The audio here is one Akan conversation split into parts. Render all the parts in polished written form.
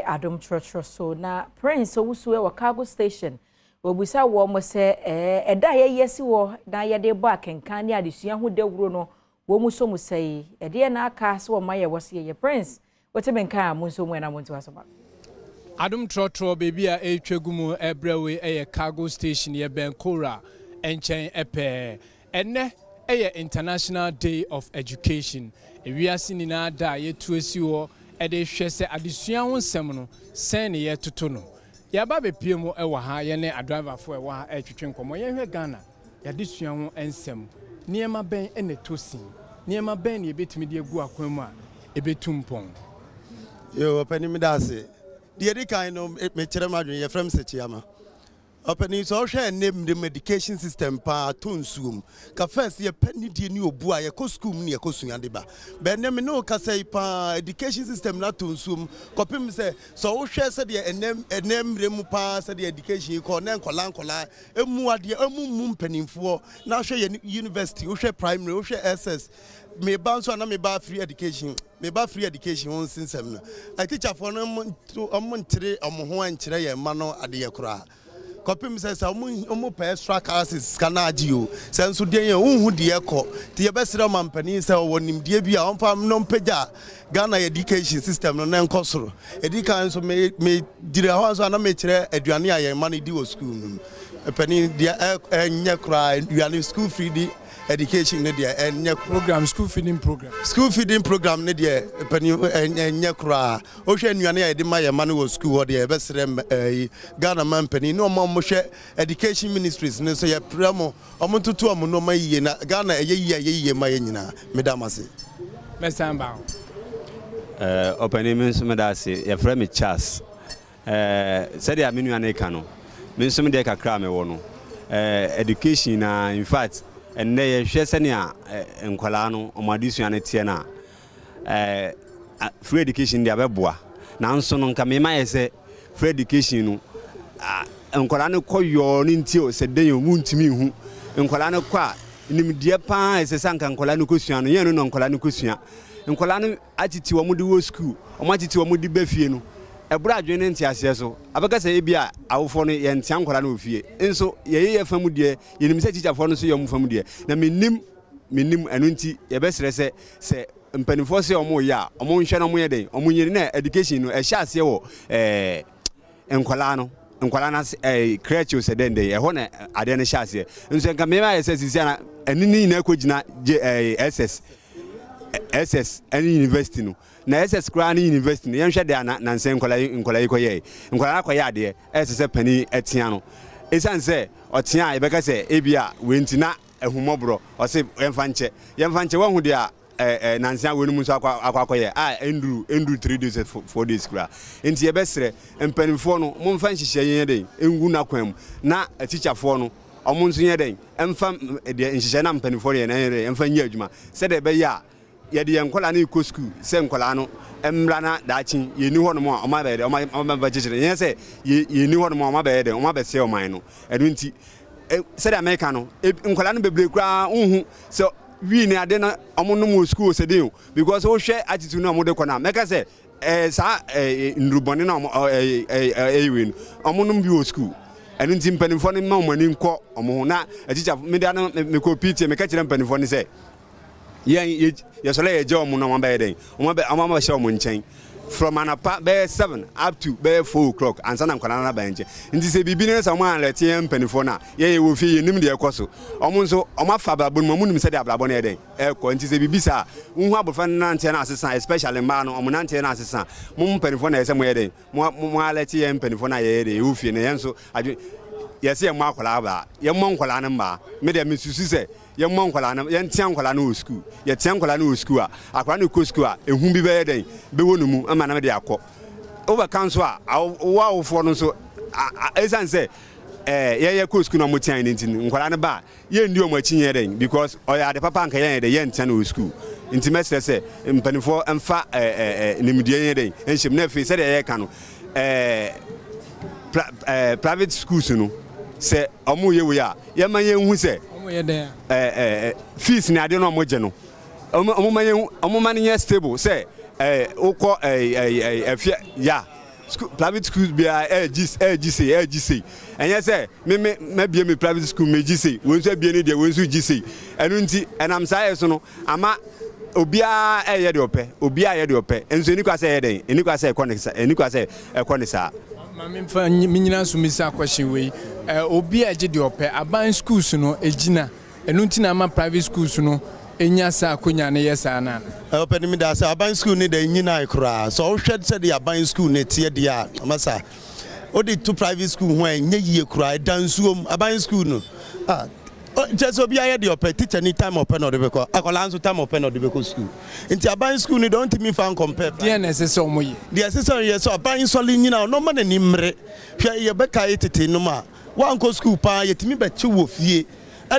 Adom Trɔtrɔ so. Na Prince Owusu wɔ Cargo Station, wɔbisa wɔn sɛ ɛda a yɛyi asi hɔ na yɛde bɔ akenkan ne adesua ho dawuro no, wɔn mu so mu sɛ yi ɛdeɛ na aka sɛ wɔn ayɛ wɔ se yɛyɛ. Prince, wote me nka a, mo nso mu ɛna mo nto aso ba. Adom Trɔtrɔ, beebi a ɛretwa gu mu ɛbrɛ wei ɛyɛ Cargo Station, yɛbɛn Kora nkyɛn ɛpɛɛ. Ɛnɛ ɛyɛ International Day of Education, ewiase nyinaa da a yɛtu asi hɔ ɛde hwɛ sɛ adesua ho nsɛm no sɛn ne yɛtoto no. Yɛaba bepie mu ɛwɔ ha, yɛne adriverfoɔ ɛwɔ ha ɛretwetwe nkɔmmɔ. Yɛnhwɛ Ghana yɛadesua ho nsɛm, nneɛma bɛn ɛna ɛtɔ sin, nneɛma bɛn na yɛbɛtumi de agu akwan mu a ɛbɛtu mpɔn? Yo, ɔpɛni, mi da ase. Deɛ di kan no, mekyerɛ mu adwene, yɛfrɛ m sɛ Kyiama. Ɔpɛni, sɛ ɔhwɛ ɛnɛ mmerɛ education system paa to nsuom ka, first yɛpɛ nidie ne obu a yɛkɔ school mu ne yɛkɔ sua de ba bɛnɛ me ne wo kasa yi paa, education system no ato nsuom kɔpem sɛ wohwɛ sɛdeɛ ɛnɛ mmerɛ mu paa, sɛdeɛ education yi kɔ ne nkɔla nkɔla emu adeɛ emu mu mpanimfoɔ na ahwɛ yɛ university, wohwɛ primary, wohwɛ SS, meba nso a na meba free education, meba free education ho nsensɛm no, atikyafoɔ no ɔmo ntere ɔmo ho nkyerɛ yɛn mma no adeɛ koraa kɔpem sɛ ɔmo pɛ extra classes, sika no agye o, sɛ nso deɛ yɛn wohu deɛ kɔ. Nti yɛbɛsrɛ ɔma mpanin sɛ ɔwɔ nimdeɛ bi a ɔmfa no mpagya Ghana education system no na nkɔ soro. Ɛdi kan nso, me gyina hɔ nso a na mekyerɛ aduane a yɛn mma no di wɔ school no mu. Panin, deɛ ɛnyɛ koraa, aduane, school free di education no deɛ ɛnyɛ. Program, school feeding program. School feeding program ne deɛ, panin, ɛnyɛ koraa. Wohwɛ nnuane a yɛde ma yɛn mma no wɔ school hɔ deɛ, yɛbɛsrɛ ɛyi Ghana ma mpanin ne ɔmo a wɔhwɛ education ministries no nso, yɛprɛ mo, ɔmo ntoto ɔmo nneɛma yie na Ghana ɛyɛ yie a ɛyɛ yie ma yɛn nyinaa. Meda mo ase. Mɛsan ba ho. Ɔpanin, mi nso meda ase. Yɛfrɛ me Charles. Sɛdeɛ me nua no ka no, me nso me deɛ kakra a mewɔ no, education na in fact ɛnnɛ yɛhwɛ sɛnea nkwadaa no ɔmo adesua no teɛ no a, free education deɛ abɛboa, nanso no nka mema yɛ sɛ free education no, nkwadaa no kɔ yɔɔ ne nti o, sɛ den o, muntumi nhu nkwadaa no kɔ a, nimdeɛ paa ɛsɛ sɛ anka nkwadaa no kɔsua no, yɛn no na nkwadaa no kɔsua. Nkwadaa no atete wɔn de wɔ sukuu, wɔn atete wɔn de ba fie no, ɛboro adwene ne nteaseɛ so. Abɛka sɛ ebi a awofoɔ no yɛntea nkwadaa no wɔ fie nso, yɛyɛ yɛ fa mu deɛ, yɛnim sɛ tikyafoɔ no nso yɛ wɔn fa mu deɛ, na menim ɛno nti yɛbɛsrɛ sɛ mpanimfoɔ sɛ wɔn yɛ a, wɔn nhwɛ na wɔn yɛ den, wɔn nyɛ na education no ɛhyɛ aseɛ wɔ nkwadaa no ase, crèche sɛ dɛn dɛn, ɛhɔ na adeɛ no hyɛ aseɛ. Nso nka mmarima ayɛ sɛ sisi ana ɛne ne nyinaa kɔ gyina gye SS ɛne university no, na SS koraa ne university no, yɛnhwɛ deɛ ana nansɛn nkwadaa yi kɔyɛ, nkwadaa akɔyɛ adeɛ ɛsɛ sɛ panin ɛtea no, ɛsiane sɛ ɔtea a, yɛbɛka sɛ ebi a wei nti na ehumɔborɔ ɔse yɛmfa nkyɛ, yɛmfa nkyɛ. Wɔn ho deɛ a ɛɛ ɛɛ nansia wei no mu nso akɔ akɔyɛ a ɛnduru 3 days, 4 days koraa. Nti yɛbɛsrɛ mpanimfoɔ no, momfa nhyehyɛ yɛn den ngu n'akwan mu, na atikyafoɔ no ɔmo nso yɛ den ɛmfa deɛ nhyehyɛ na mpanimfoɔ no yɛ na yɛ den ɛmfa nyɛ adwuma, sɛdeɛ ɛbɛyɛ a yɛde yɛn nkɔlaa no kɔ sukuu sɛ nkɔlaa no mmra na daakye yɛni hɔ nom a, ɔmo abɛyɛ dɛ ɔmo abɛkyekyere yɛn sɛ yɛni hɔ nom a, ɔmo abɛyɛ dɛ ɔmo abɛsɛe ɔman no. Ɛno nti sɛdeɛ meka no, nkɔlaa no bebree koraa nhu sɛ wii ne ade no ɔmo nom wɔ sukuu sɛ den o, because wohwɛ attitude no a ɔmo de kɔ no a, mɛka sɛ saa nnurubɔne no a ɔmo ɛɛ ɛɛ ɛyɛ wei no, ɔmo nom bi wɔ sukuu. Ɛno nti mpanimfoɔ no ma ɔmo ani nkɔ ɔmo ho na atikya. Meda no mekɔ PTA, meka kyerɛ mpanimfoɔ no sɛ yɛn yɛsɔre yɛgye ɔmo na ɔmo abɛyɛ dɛn, ɔmo abɛhyɛ ɔmo nkyɛn from anapa bɛyɛ 7 up to bɛyɛ 4 o'clock ansa na nkwadaa no aba nkyɛn. Nti sɛ biribi ne sɛ ɔmo alert yɛn mpanimfoɔ no a, yɛyɛ wɔ fie, yɛnim deɛ ɛkɔ so. Ɔmo nso ɔmo afa abrabɔ no mu, ɔmo nim sɛdeɛ abrabɔ no yɛ dɛn ɛkɔ. Nti sɛ biribi saa wohu abɔfra no nanteɛ no asesa, especially mmaa no, ɔmo nanteɛ no asesa, mo mpanimfoɔ na ɛyɛ sɛ mo yɛ dɛn, mo alert yɛn mpanimfoɔ no a yɛyɛ dɛn yɛwɔ fie no. Yɛn nso adwe yɛsɛ yɛmmɔ akwadaa baa, yɛmmɔ nkwadaa no mmaa. Me deɛ mesusu sɛ yɛmmɔ nkwadaa no, yɛntea nkwadaa no wɔ sukuu. Yɛtea nkwadaa no wɔ sukuu a, akwadaa no kɔ sukuu a, ehu bi bɛyɛ dɛn bɛwɔ ne mu ama no de akɔ. Wobɛka nso a, wo awofoɔ no nso, ɛsiane sɛ yɛyɛ kɔ sukuu na ɔmo tea yɛn nti, nkwadaa no ba a, yɛnni ɔmo akyi nyɛ dɛn, because ɔyɛ ade papa nka yɛn yɛ dɛn yɛntea no wɔ sukuu. Nti mɛsrɛ sɛ mpanimfoɔ mfa ɛɛ ɛɛ nimdeɛ yɛn dɛn nhyɛm, na afei sɛdeɛ yɛka no, ɛɛ pra ɛɛ private schools no, sɛ ɔmo yɛ wei a, yɛma yɛn hu sɛ ɔmo yɛ dɛn a ɛɛ ɛɛ fees ne adeɛ no ɔmo gye no, ɔmo ma yɛn, ɔmo ma no nyɛ stable sɛ wokɔ ɛɛ ɛɛ ɛfia ya. School, private schools biara ɛregye ɛregye sei ɛregye sei. Ɛnyɛ sɛ me me mabie me private school megye sei, wei nso abie ne deɛ, wei nso regye sei. Ɛno nti ɛnam saa yɛ so no ama obiara ɛreyɛ deɛ ɔpɛ, obiara yɛ deɛ ɔpɛ. Nso ɛni kwa sɛ ɛyɛ dɛn, ɛni kwa sɛ ɛkɔ ne sa, ɛni kwa sɛ ɛkɔ ne saa. Ma memfa menyina so mmisa question wei. Ɛ obi a ɛgye deɛ ɔpɛ, aban schools no ɛgyina Ɛno nti na ama private schools no nya saa akonya no yɛ saa no anaa? Ɔpɛni meda ase. Aban school no deɛ ɛnyinae koraa. Sɛ wohwɛ sɛdeɛ aban school no teɛ deɛ a, masa wode to private school ho a ɛnyɛ yie koraa. Ɛda nsuo mu. Aban school no, ah, kyerɛ sɛ obiara yɛ deɛ ɔpɛ. Teacher ni time ɔpɛ na ɔde bɛkɔ. Akwadaa nso time ɔpɛ na ɔde bɛkɔ school. Nti aban school no deɛ ɔntumi mfa nkɔmpɛ. Deɛn na ɛsɛ sɛ wɔyɛ? Deɛ ɛsɛ sɛ wɔyɛ sɛ aban nsɔre nnyina hɔ na ɔmma n'ani mmere. Hwɛ yɛbɛkae tete nom a, woankɔ school paa yɛtumi bɛkye wo wɔ fie.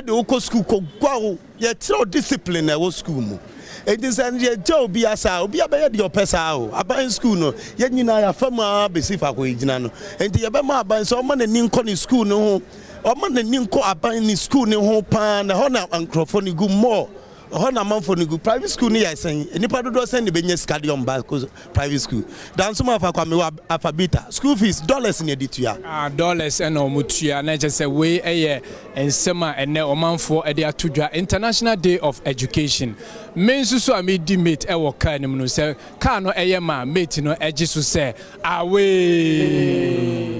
de wo kɔ sukuu kɔgua wo, yɛkyerɛ wo discipline na ɛwɔ sukuu mu. Enti sɛ yɛgya obi asa a, obi abɛyɛ deɛ ɔpɛ saa o. Aban sukuu no, yɛn nyinaa yɛafa mu ara bɛsi faako yɛgyina no. Enti yɛbɛma aban sɛ ɔma n'ani nkɔ ne sukuu no ho, ɔma n'ani nkɔ aban ne sukuu no ho paa, na ɛhɔ na nkurɔfoɔ no gu more. Ɛhɔ na amanfoɔ no gu. Private school no yɛ sɛn? Nnipa dodoɔ sɛn na ɛbɛnya sika de wɔn ba kɔ private school? Danso afa kwa mewɔ afa bita. School fees, dollars na yɛde tua. Ah, dollars na wɔn tua. Na ɛkyɛ sɛ wei yɛ nsɛm a ɛnɛ ɔmanfoɔ de ato dwa. International Day of Education. Me nso so a medi mate wɔ car no mu no, sɛ car no yɛ ma a, mate no gye so sɛ, Away!